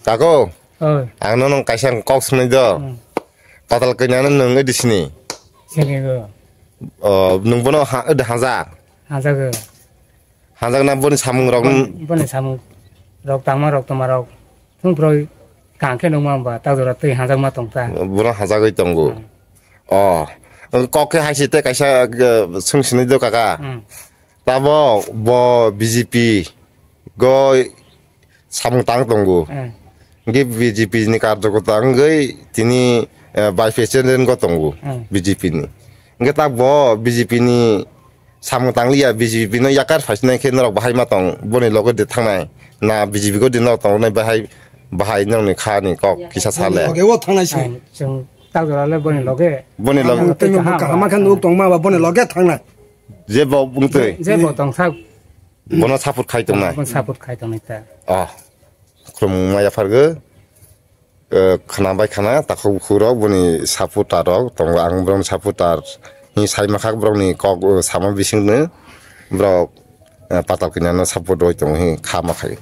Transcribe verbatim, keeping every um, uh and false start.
Kako, Oi. Ang nono kaisa kok swnwi do. Hmm. Patal kanya no nwng edi sini. Sini go. O, nwng bono ha, edi haja. Haja go. Haja na boni samung rok. Bon-, boni samung rok tangma rok toma rok. Thung proi kang khe nungma ba ta jora twi haja ma tong ta. Bono haja goi tongo. Hmm. O, kok khe hai si te kaisa, eh, swng sini do kaka. Hmm. Tabo bo B J P go samung tang tongo. Eh. Hingke B J P ni karjokota wngwi tini, eh, vice president go tongo Hmm. B J P ni. Hingke ta bo B J P ni samung tangliya, B J P no yakar phaisinai khe norok bahai ma tong, boni loge de thangnai, na B J P go de norok tongnai bahai, bahai norokni kha ni kok kisa sale. Loge o thangnai se. Ang chwng ta jora le boni loge. Boni loge. Ang tei kaham kaham khe nuk tongma ba boni loge thangnai. Je bo bungtwi. Je bo tong sak. Bono support khai tongnai. Bono support khai tongnai ta. Ah, khulumung maya phargo. Eh, khana bai khana takhuk bukhuk rok boni supporter rok tongo, ang borokni supporter hinwi sai mankha, borokni kok, eh, sama bisingno borok, eh, patal kanya no support roi tongo hinwi kha mankha.